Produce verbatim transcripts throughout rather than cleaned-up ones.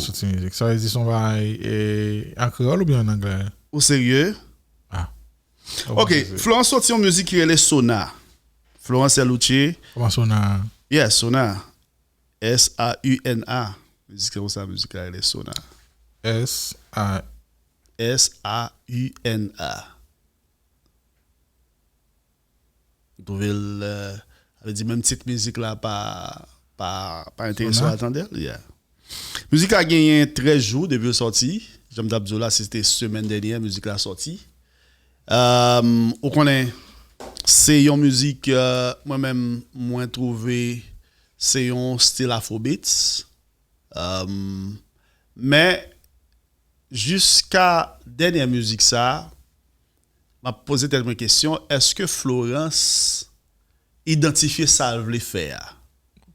Florence soti mizik. Sa vle di se yon bagay e, an kreyòl oubyen an anglè? Ou serye? Ah. Ok, Florence soti yon mizik ki rele Sona. Florence Luce. Kòman Sona? Yeah, Sona. S A U N A. Mizik se konsa, mizik la rele Sona. S A. S A U N A. Ou twouve l, sa vle di menm tit mizik la pa, pa, pa enterese w al tande l? Yeah. Mizik la genyen trèz jou depi l sòti. Jan m t ap di w la, se te semèn dènyè mizik la sòti. Ou konnen, se yon mizik mwen menm mwen twouve se yon stil afrobeats. Men jiska dènyè mizik sa, m ap poze tèt mwen kesyon, èske Florence idantifye sa l vle fè a?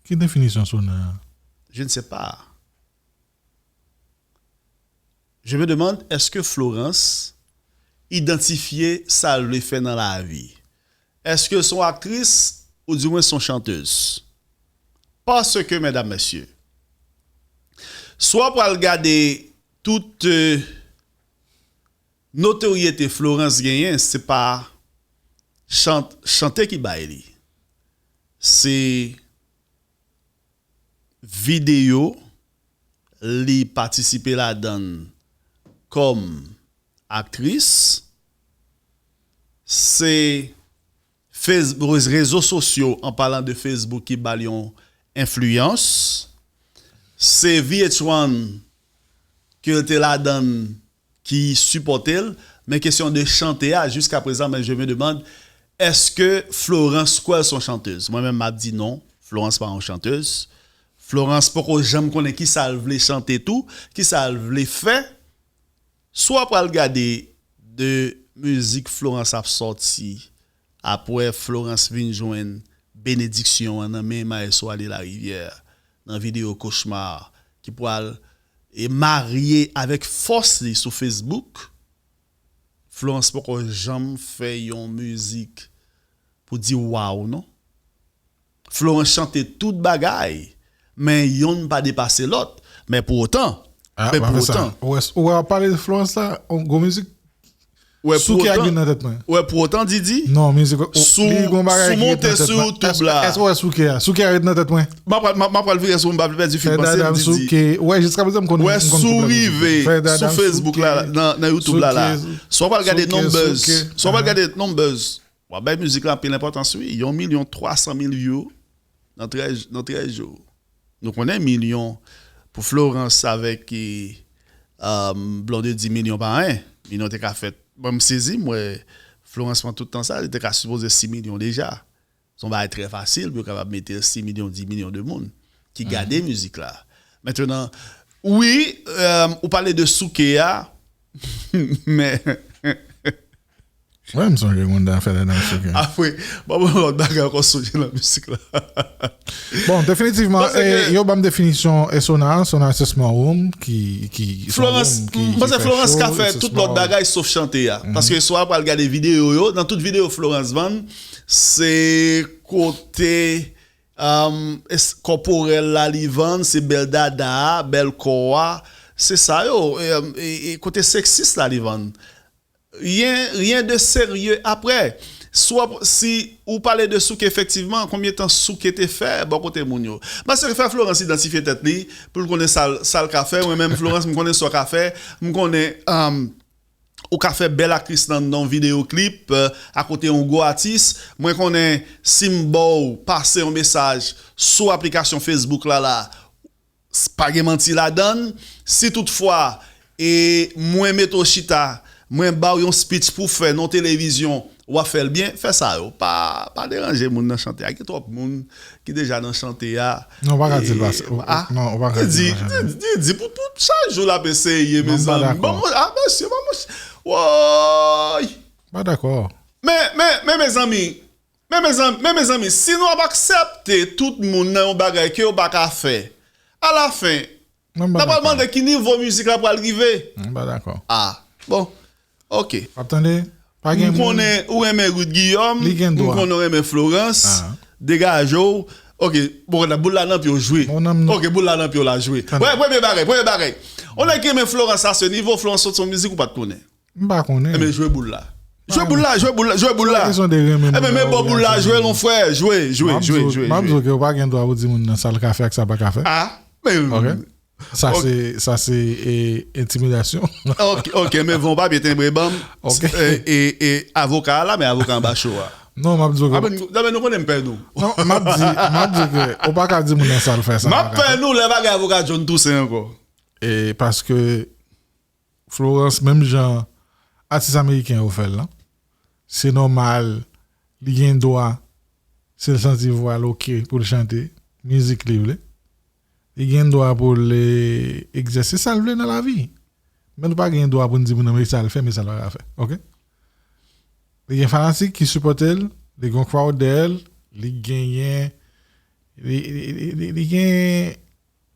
Ki definisyon Sona a? Je ne sais pas. Je me demande, èske Florence idantifye sa l vle fè nan lavi? Èske l se yon aktris oudimwen se yon chantèz? Paske, medam, mesye, si w pral gade tout notoryete Florence genyen, se pa chante ki bay li. Se videyo li patisipe ladan l kòm aktris, se rezo sosyo, an palan de Facebook, ki ba l yon enfliyans, se V H one ke l te ladan l ki sipòte l, men kesyon de chante a, jiska prezan, men je me demande, èske Florence kwè l se yon chantèz? Mwen menm m ap di non, Florence pa yon chantèz. Florence poko janm konnen kisa l vle chante tou, kisa l vle fè. Si w pral gade de mizik Florence ap sòti, apre Florence vin jwenn benediksyon an nan men Maestro Ale Larivière nan videyo Cauchemar ki pral e marye avèk fòs li sou Facebook. Florence poko janm fè yon mizik pou di waw non. Florence chante tout bagay, men yonn pa depase lòt. Men pou otan, men pou otan. Ou wè, w ap pale de Florence la, yon gwo mizik. Souke a ki nan tèt mwen. Ou wè pou otan, Didi? Non, mizik. Si w monte sou YouTube la. Èske w wè Souke a? Souke a ret nan tèt mwen. M ap pral vire sou, m pa vle pèdi fil panse m, Didi. Souke. Wè, jiska prezan m konn. Wè, si w rive sou Facebook la, nan YouTube la la. Si w pral gade numbers, si w pral gade numbers, w ap bay mizik la anpil enpòtans wi. Yon milyon twa san mil view nan trèz jou. Nou konnen milyon pou Florence avèk Blondedy, milyon pa anyen. Milyon te ka fèt. Mwen m sezi, m wè Florence pran tout tan sa, li te ka sipoze sis milyon deja. Se yon bagay trè fasil pou yo kapab mete sis milyon, dis milyon de moun ki gade mizik la. Mentnan, wi, ou pale de Souke a, men Mwen menm sonje moun nan fè lè nan Souke. Apre, ban mwen lòt bagay ankò sonje nan mizik la. Bon, definitivman, yo ban m definisyon e Sona, Sona se small room ki ki Florence, m panse Florence ka fè tout lòt bagay sof chante a. Paske si w pral gade videyo yo, nan tout videyo Florence vann, se kote kòporèl la li vann, se bèl dada a, bèl kò a, se sa yo, kote seksis la li vann. Rien, rien de sérieux après. Si w pale de Souke, efektivman, konbyen tan Souke te fè bò kote moun yo? Paske fè Florence idantifye tèt li pou l konnen sa l ka fè. Mwen menm, Florence, m konnen sa w ka fè. M konnen ou ka fè bèl aktris nan yon videyo klip akote yon gwo atis. Mwen konnen si m ba w pase yon mesaj sou aplikasyon Facebook la la, pa gen manti ladan l. Si toutfwa e mwen mete w chita, mwen ba w yon speech pou w fè nan yon televizyon, w ap fè l byen, fè sa yo. Pa, pa deranje moun nan chante a. Gen twòp moun ki deja nan chante a. Non, ou pa ka di l pase. Non, ou pa ka di l pase. Di pou tout chak jou l ap eseye, mezanmi. Bon, a mesye, bon, woy! Pa dakò. Men, men, men, mezanmi, Men mezanmi, men mezanmi, si nou ap aksepte tout moun nan yon bagay ke yo pa ka fè, alafen, n ap pral mande ki nivo mizik la pral rive. M pa dakò. Ah, bon. Ok. W ap tande? Pa gen moun. M konnen ou renmen Ruth Guillaume, m konnen ou renmen Florence, degaje w, Ok, bon, boul la nan pye w, jwe. Ok, boul la nan pye w la, jwe. Premye bagay, premye bagay. Yon nèg ki renmen Florence a se nivo, Florence sot yon mizik ou pa t konnen. M pa konnen. Enben, jwe boul la. Jwe boul la, jwe boul la, jwe boul la. Enben, men bon boul la, jwe non frè, jwe, jwe, jwe, jwe. M ap di w ke ou pa gen dwa pou di moun nan sa l ka fè ak sa l pa ka fè. Ah, men. Ok. Sa se, sa se e, entimidasyon. Ok, ok, men von papye tenbre ban m. Ok. E, e, e avoka a la, men avoka anba cho a. Non, m ap di w ke. Ah, men nou konnen m pè nou. Non, m ap di, m ap di ke ou pa ka di moun nan sa l fè sa. M ap pè nou lè bagay avoka John Toussaint ankò. E paske Florence, menm jan atis ameriken yo fè l lan, se nòmal, li gen dwa, si l santi vwa l oke pou l chante mizik li vle. Li gen dwa pou l egzèse sa l vle nan lavi. Men nou pa gen dwa pou n di moun nan men sa l fè, men sa l pa ka fè. Ok? Li gen fanatik ki sipòte l, li gen yon crowd dèyè l, li genyen, li, li, li, li, li gen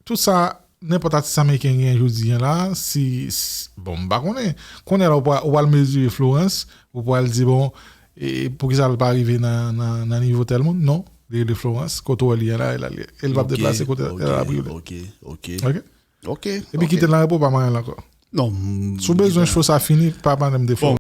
tout sa nenpòt atis ameriken gen jodi a la, si, si bon, m pa konnen. Konnen la, ou pral, ou pral mezire Florence, ou pral di, bon, e, poukisa l pa rive nan, nan, nan nivo tèl moun? Non, li rele Florence, kote w wè li a la, e la, li, e l p ap deplase kote l ap rive. Ok, ok. Ok? Ok. Epi kite l nan repo, pa manyen l ankò. Non. Si w bezwen cho sa fini, pa pale m de Florence.